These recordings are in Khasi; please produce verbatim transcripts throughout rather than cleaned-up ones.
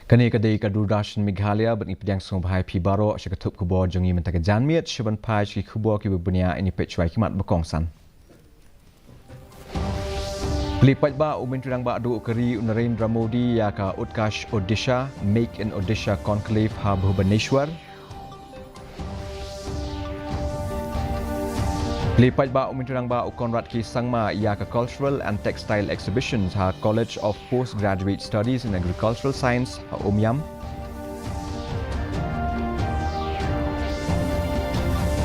Kane ka dei ka Doordarshan Meghalaya, bad ngi pdiang sngewbha ïa phi baroh sha ka thup khubor jong ngi mynta ka janmiet. Sha ban phai sha ki khubor kiba bniah, ïa ngi peit shuwa ki khmat ba kongsan. Plie paidbah u Myntri Rangbah Duh ka ri u Narendra Modi ïa ka Utkarsh Odisha, Make in Odisha Conclave ha Bhubaneswar. Plie paidbah u Myntri Rangbah u Conrad K Sangma ïa ka Cultural and Textile Exhibitions ha College of Postgraduate Studies in Agricultural Science ha Umiam.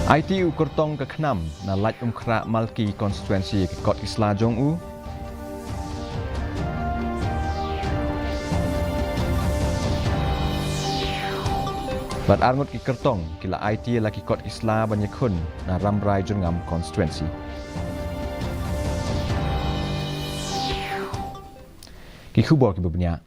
Aiti u kyrtong ka KHNAM na Laitumkhrah Malki Constituency ïa ki kot ki sla jong u. Bad arngut ki kyrtong ki la aiti ïa la ki kot ki sla ban ïakhun na Rambrai Jyrngam Constituency. Ki khubor kiba bniah.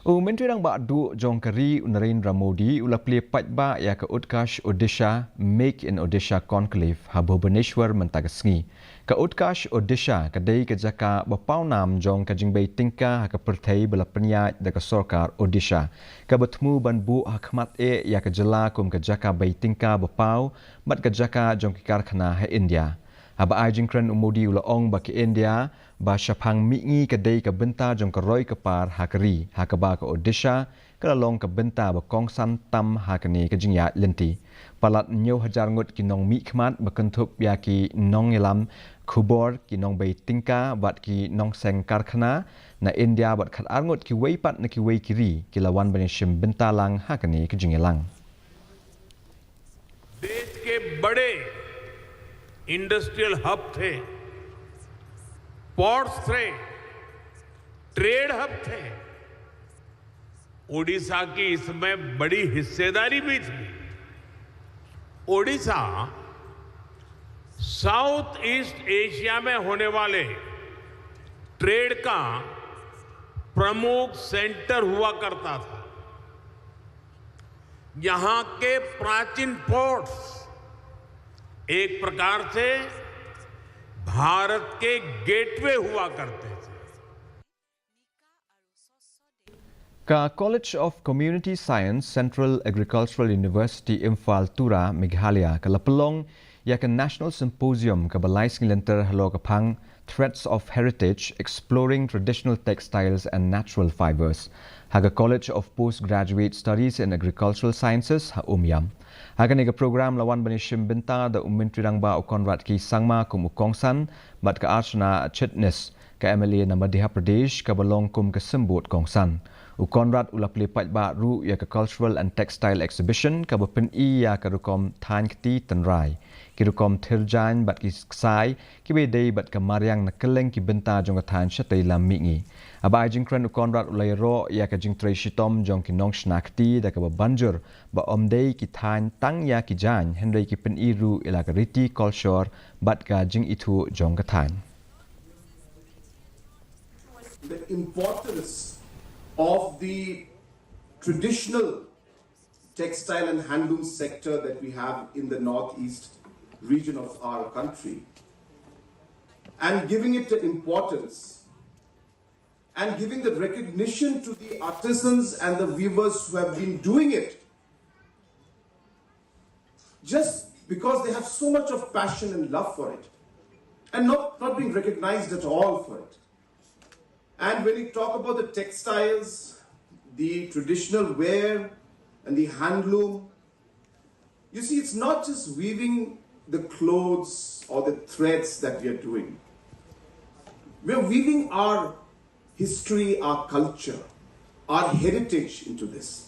U Myntri Rangbah Duh jong ka ri u Narendra Modi u la plie paidbah ïa ka Utkarsh Odisha, Make in Odisha Conclave ha Bhubaneswar mynta ka sngi. Ka Utkarsh Odisha ka dei ka jaka ba pawnam jong ka jingbei tyngka ha ka pyrthei ba la pynïaid da ka sorkar Odisha, kaba thmu ban buh ha khmat eh ïa ka jylla kum ka jaka bei tyngka ba paw bad ka jaka jong ki karkhana ha India. Haba ai jingkren u Modi u la ong ba ka India ba shaphang mihngi ka dei ka bynta jong ka roi ka par ha ka ri, ha kaba ka Odisha ka la long ka bynta ba kongsan tam ha kane ka jingïaid lynti. Palat hynñiew hajar ngut ki nongmihkhmat ba kynthup ïa ki nongïalam khubor, ki nongbei tyngka bad ki nongseng karkhana na India bad khatar ngut kiwei pat na kiwei ki ri ki la wan ban ïashim bynta lang ha kane ka jingïalang. देश के बड़े इंडस्ट्रियल हब थे, पोर्ट्स थे, ट्रेड हब थे। ओडिशा की इसमें बड़ी हिस्सेदारी भी थी। ओडिशा साउथ ईस्ट एशिया में होने वाले ट्रेड का प्रमुख सेंटर हुआ करता था। यहाँ के प्राचीन पोर्ट्स एक प्रकार से भारत के गेटवे हुआ करते थे। Ka College of Community Science, Central Agricultural University, Imphal, Tura, Meghalaya, ka la pynlong ïa ka National Symposium kaba lai sngi lynter halor ka phang Threads of Heritage, Exploring Traditional Textiles and Natural Fibers ha ka College of Postgraduate Studies in Agricultural Sciences ha Umiam. Ha kane ka program la wan ban ïashim bynta da u Myntri Rangbah u Conrad K Sangma kum u kongsan bad ka Archana Chitnis, ka M L A na Madhya Pradesh kaba long kum ka symbud kongsan. U Conrad u la plie paidbah ruh ïa ka Cultural and Textile Exhibition kaba pyni ïa ka rukom thaiñ kti tynrai, ki rukom thir jaiñ bad ki ksai kiba ïadei bad ka mariang na kylleng ki bynta jong ka thaiñ shatei lam mihngi. Haba ai jingkren u Conrad u la ïaroh ïa ka jingtrei shitom jong ki nongshna kti da kaba ban jur ba ym dei ki thaiñ tang ïa ki jaiñ hynrei ki pyni ruh ïa la ka riti kolshor bad ka jingithuh jong ka thaiñ. The importance of the traditional textile and handloom sector that we have in the northeast region of our country, and giving it the importance and giving the recognition to the artisans and the weavers who have been doing it just because they have so much of passion and love for it and not, not being recognized at all for it. And when you talk about the textiles, the traditional wear, and the handloom, you see, it's not just weaving the clothes or the threads that we are doing. We are weaving our history, our culture, our heritage into this.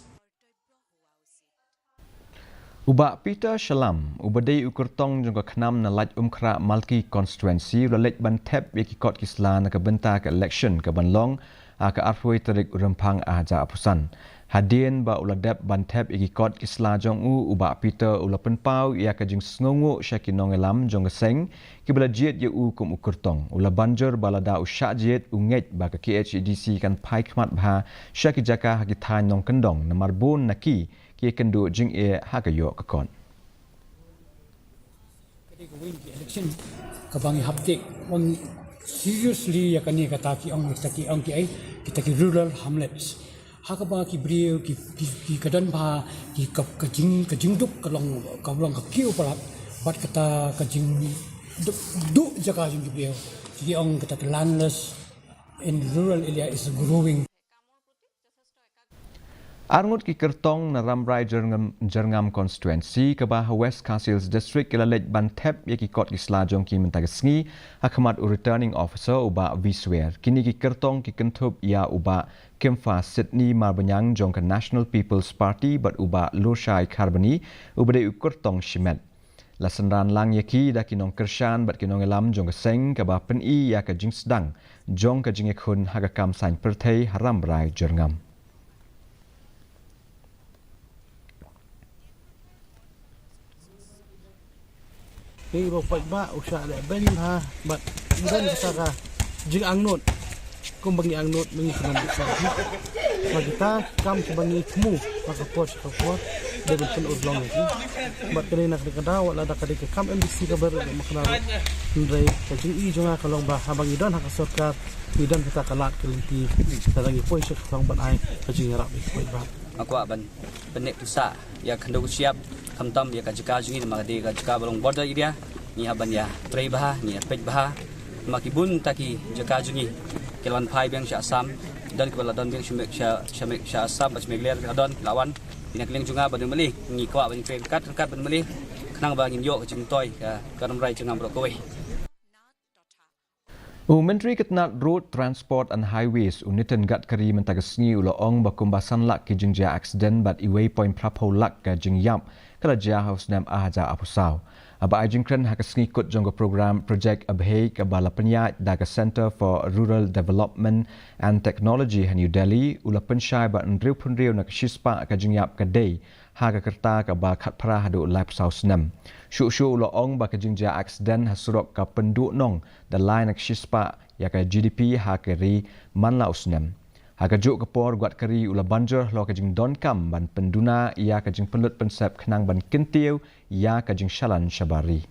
U Bah Peter Shallam, uba dei u kyrtong jong ka KHNAM na Laitumkhrah Malki Constituency, u la leit ban thep ïa ki kot ki sla na ka bynta ka election ka ban long ha ka arphew tarik u Rymphang arhajar arphew san. Hadien ba u la dep ban thep ïa ki kot ki sla jong u, u Bah Peter u la pynpaw ïa ka jingsngewnguh sha ki nongïalam jong ka seng kiba la jied ïa u kum u kyrtong. U la ban jur ba lada u shah jied, u ngeit ba ka K H A D C kan phai khmat bha sha ki jaka ha ki thaiñ nongkyndong, namar bun na ki ki ïakynduh jingeh ha ka ïoh ka kot. Ka dei kawei na ki election kaba ngi hap take, wan seriously ïa kane, kata ki ong, kita ki ong ki ai, kita ki rural hamlets. Ha kaba ki briew ki, ki, ki ka don bha ki ka, ka jing, ka jingduk ka long, ka long ka kiew palat bad kata ka jingduk, duk jaka jong ki briew. Ki ong kata ka landless in rural area is growing. Arngut ki kyrtong na Rambrai Jyrngam, Jyrngam constituency kaba ha West Khasi Hills District ki la leit ban thep ïa ki kot ki sla jong ki mynta ka sngi ha khmat u returning officer u Bah Viswer. Kine ki kyrtong ki kynthup ïa u Bah Kimfa Sitni Marbaniang jong ka National People's Party bad u Bah Lurshai Kharbani uba dei u kyrtong shimet. La synran lang ïa ki da ki nongkyrshan bad ki nongïalam jong ka seng kaba pyni ïa ka jingsdang jong ka jingïakhun ha ka kam saiñ pyrthei ha Rambrai Jyrngam. Ngi ruh paidbah u shah leh beiñ bha bad ngi don kata ka jingangnud. Kumba ngi angnud ngi kynmaw bit sa. Ba kita kam kiba ngi thmu ba ka por sha ka por dei ban pynurlong ïa ki. Bad kane na kane ka daw lada ka dei ka kam M D C kaba ruh ma kane ruh. Hynrei ka jingïohi jong nga ka long ba haba ngi don ha ka sorkar ngi don kata ka lad ka lynti lada ngi poi sha ka thong ban ai ka jingïarap ïa ki paidbah. Nga kwah ban pyneh pynshai ïa ka khyndew ka shyiap khamtam ïa ka jaka jong ngi namar ka dei ka jaka ba long border area. Ngi hap ban ïa trei bha, ngi ïa peit bha. Namar ki bun ta ki jaka jong ngi ki la wan phai biang sha Assam, don kiba la don biang sha Meg-, sha, sha Meg-, sha Assam bad sha Meghalaya ki la don, ki la wan. Te na ka liang jong nga bad u M L A ngi kwah ban trei ryngkat ryngkat bad u M L A khnang ba ngin ïoh ka jingmyntoi ka, ka Rambrai Jyrngam baroh kawei. U Myntri ka tnat Road Transport and Highways u Nitin Gadkari mynta ka sngi u la ong ba kumba san lak ki jingjia aksiden bad uwei point phra phew lak ka jingïap ka la jia ha u snem ar hajar arphew saw. Haba ai jingkren ha ka sngi kut jong ka program Project Abhay kaba la pynïaid da ka Centre for Rural Development and Technology ha New Delhi, u la pynshai ba hynriewphew hynriew na ka shispah ka jingïap ka dei ha ka rta kaba khatphra haduh laiphew saw snem. Shuh shuh u la ong ba ka jingjia aksiden ha surok ka pynduhnong da lai na ka shispah ïa ka G D P ha ka ri man la u snem. Ha kajuh ka por Gadkari u la ban jur halor ka jingdonkam ban pynduna ïa ka jingpynlut pynsep khnang ban kyntiew ïa ka jingshalan shabar ri.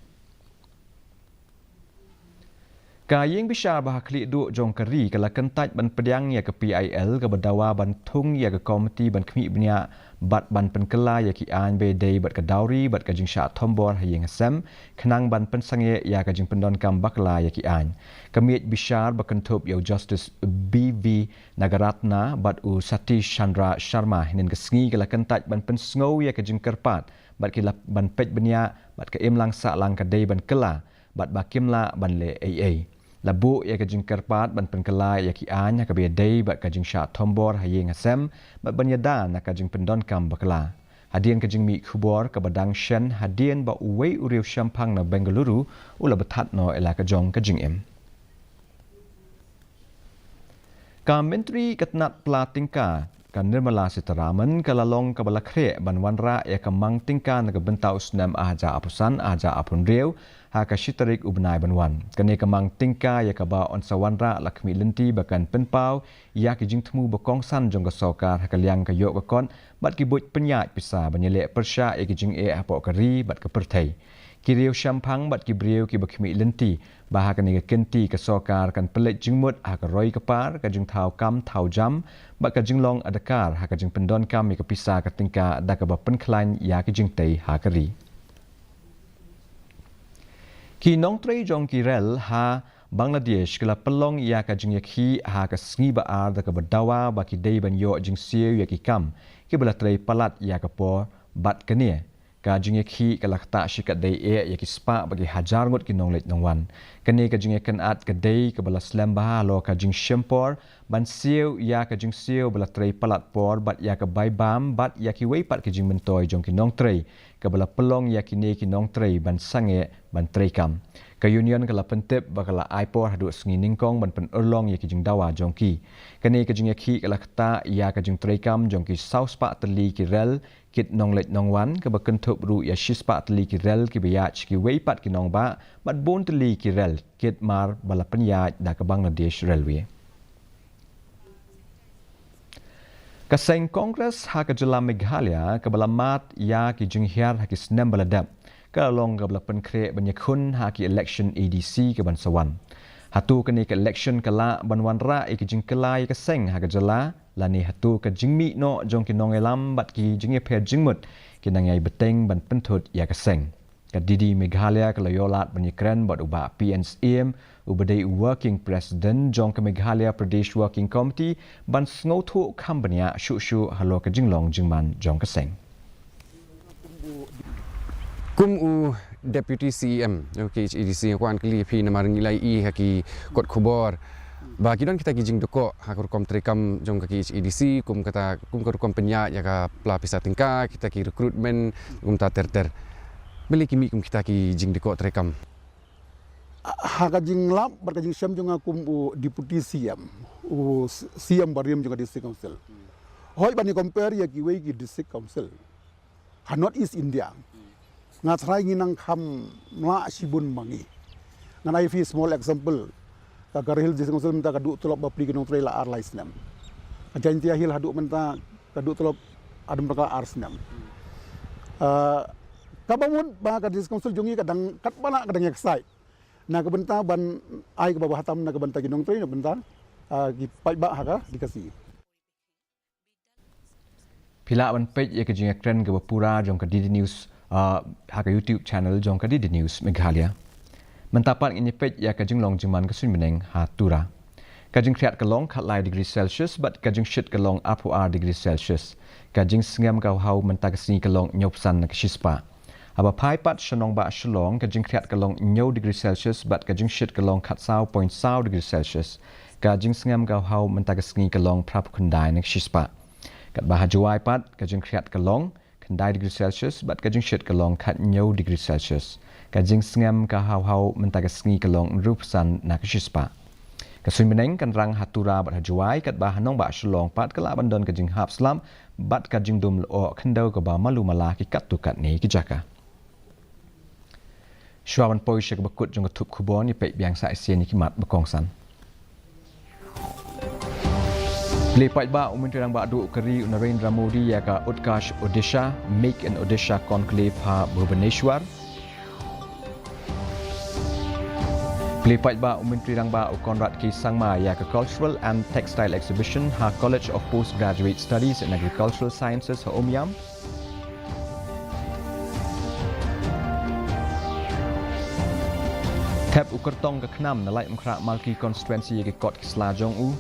Ka ïing bishar ba ha khlieh duh jong ka ri ka la kyntait ban pdiang ïa ka P I L kaba dawa ban thung ïa ka komiti ban khmih bniah bad ban pynkylla ïa ki aiñ ba ïadei bad ka dowry bad ka jingshah thombor ha ïing ha sem khnang ban pynsangeh ïa ka jingpyndonkam bakla ïa ki aiñ. Ka miej bishar ba kynthup ïa u Justice B V Nagaratna bad u Satish Chandra Sharma hynnin ka sngi ka la kyntait ban pynsngew ïa ka jingkyrpad bad ki la ban peit bniah bad ka imlang sahlang ka dei ban kylla bad ba kim lah ban leh ei ei. La buh ïa ka jingkyrpad ban pynkylla ïa ki aiñ ha kaba ïadei bad ka jingshah thombor ha ïing ha sem bad ban ïada na ka jingpyndonkam bakla. Hadien ka jingmih khubor kaba dang shen hadien ba uwei u riewshemphang na Bengaluru u la bthat noh ïa la ka jong ka jingim. Ka Myntri ka tnat pla tyngka ka Nirmala Sitharaman ka la long kaba la khreh ban wanrah ïa ka mang tyngka na ka bynta u snem ar hajar arphew san ar hajar arphew hynriew ha ka shi tarik u bnai ban wan. Kane ka mang tyngka ïa kaba yn sa wanrah la khmih lynti ba kan pynpaw ïa ki jingthmu ba kongsan jong ka sorkar ha ka liang ka ïoh ka kot bad ki buit pynïaid pisa ban ïaleh pyrshah ïa ki jingeh hapoh ka ri bad ka pyrthei. Ki riewshemphang bad ki briew kiba khmih lynti ba ha kane ka kynti ka sorkar kan pynleit jingmut ha ka roi ka par, ka jingthaw kam thaw jam bad ka jinglong adkar ha ka jingpyndonkam ïa ka pisa ka tyngka da kaba pynkhlaiñ ïa ki jingtei ha ka ri. Ki nongtrei jong ki rel ha Bangladesh ki la pynlong ïa ka jingïakhih ha ka sngi ba ar da kaba dawa ba ki dei ban ïoh jingsiew ïa ki kam kiba la trei palat ïa ka por bad kane ka jingïakhih ka la ktah shikatdei eh ïa ki spah bad ki hajar ngut ki nongleit nongwan. Kane ka jingïakynad ka dei kaba la slem bha halor ka jingshim por ban siew ïa ka jingsiew ba la trei palat por bad ïa ka bai bam bad ïa kiwei pat ki jingmyntoi jong ki nongtrei kaba la pynlong ïa kine ki nongtrei ban sangeh ban treikam. Ka union ka la pyntip ba ka la ai por haduh sngi nyngkong ban pynurlong ïa ki jingdawa jong ki. Kane ka jingïakhih ka la ktah ïa ka jingtreikam jong ki saw spah tylli ki rel kit nongleit nongwan kaba kynthup ruh ïa shi spah tylli ki rel kiba ïaid sha kiwei pat ki nongbah bad bun tylli ki rel kit mar ba la pynïaid da ka Bangladesh Railway. Ka seng Congress ha ka jylla Meghalaya kaba la mad ïa ki jinghiar ha ki snem ba la dep ka la long kaba la pynkhreh ban ïakhun ha ki election A D C kaban sa wan. Hato kane ka election ka lah ban wanrah ïa ki jingkylla ïa ka seng ha ka jylla, lane hato ka jingmih noh jong ki nongïalam bad ki jingïapher jingmut ki nang ïai bteng ban pynthut ïa ka seng. Ka D D Meghalaya ka la ïoh lad ban ïakren bad u Bah P N Syiem, uba dei u Working President jong ka Meghalaya Pradesh Working Committee, ban sngewthuh kham bniah shuh shuh halor ka jinglong jingman jong ka seng. Kum u Deputy C E M jong ka K H A D C, nga kwah kylli ïa phi namar ngi la ïohi ha ki kot khubor ba ki don kita ki jingdukok ha ka rukom treikam jong ka K H A D C, kum kata, kum ka rukom pynïaid ïa ka pla pisa tyngka, kita ki recruitment, kumta ter ter. Balei ki mih kum kita ki jingdukok treikam? Ha ka jinglap bad ka jingshem jong nga kum u Deputy C M, u C M barim jong ka District Council, hooid ban ïa compare ïa kiwei ki District Council ha North East India, nga tharai ngi nang kham lah shibun ma ngi. Ngan ai phi small example. Ka Garo Hills District Council mynta ka duh tulop bapli ki nongtrei la ar lai snem. Ka Jaintia Hills haduh mynta ka duh tulop haduh mynta ka ar snem. Ah, kaba mut ba ka District Council jong ngi ka dang katba lah ka dang ïa excite na ka bynta ban ai kaba bha tam na ka bynta ki nongtrei, na ka bynta, ah, ki paidbah ha ka D K C. Phi lah ban peit ïa ka jingïakren kaba pura jong ka D D News, ah, ha ka YouTube channel jong ka D D News Meghalaya. Mynta pat ngin ïa peit ïa ka jinglong jingman ka suiñ bneng ha Tura. Ka jingkhriat ka long khatlai degree Celsius bad ka jingshit ka long arphew ar degree Celsius. Ka jingsngem ka hawhaw mynta ka sngi ka long hynñiewphew san na ka shispah. Haba phai pat sha nongbah Shillong, ka jingkhriat ka long hynñiew degree Celsius bad ka jingshit ka long khatsaw point saw degree Celsius. Ka jingsngem ka hawhaw mynta ka sngi ka long phraphew khyndai na ka shispah. Katba ha Jowai pat ka jingkhriat ka long khyndai degree Celsius bad ka jingshit ka long khathynñiew degree Celsius. Ka jingsngem ka hawhaw mynta ka sngi ka long hynriewphew san na ka shispah. Ka suiñ bneng kan rang ha Tura bad ha Jowai, katba ha nongbah Shillong pat ka lah ban don ka jinghap slap bad ka jingdum lyoh khyndew kaba malu mala ki katto katne ki jaka. Shuwa ban poi sha kaba kut jong ka thup khubor, ïa peit biang sa shisien ïa ki mat ba kongsan. Plie paidbah, u Myntri Rangbah Duh ka ri u Narendra Modi ïa ka Utkarsh Odisha, Make in Odisha Conclave ha Bhubaneswar. Plie paidbah, u Myntri Rangbah u Conrad K Sangma ïa ka Cultural and Textile Exhibition ha College of Postgraduate Studies in Agricultural Sciences ha Umiam. Thep u kyrtong ka KHNAM na Laitumkhrah Malki Constituency ïa ki kot ki sla jong u.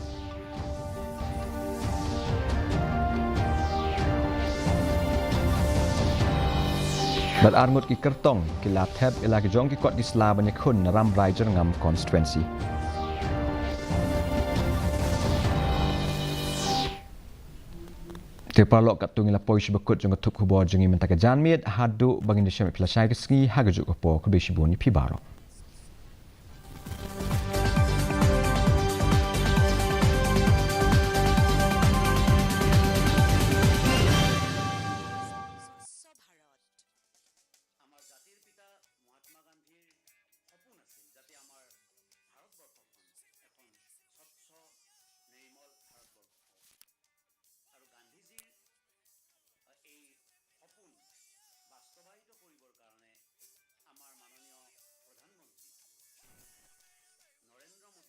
Bad arngut ki kyrtong ki la thep ïa la ki jong ki kot ki sla ban ïakhun na Rambrai Jyrngam Constituency. Te paralok, katto ngi la poi sha ba kut jong ka thup khubor jong ngi mynta ka janmiet, haduh ba ngin ïashem ïa phi lashai ka sngi ha kajuh ka por, khublei shibun ïa phi baroh.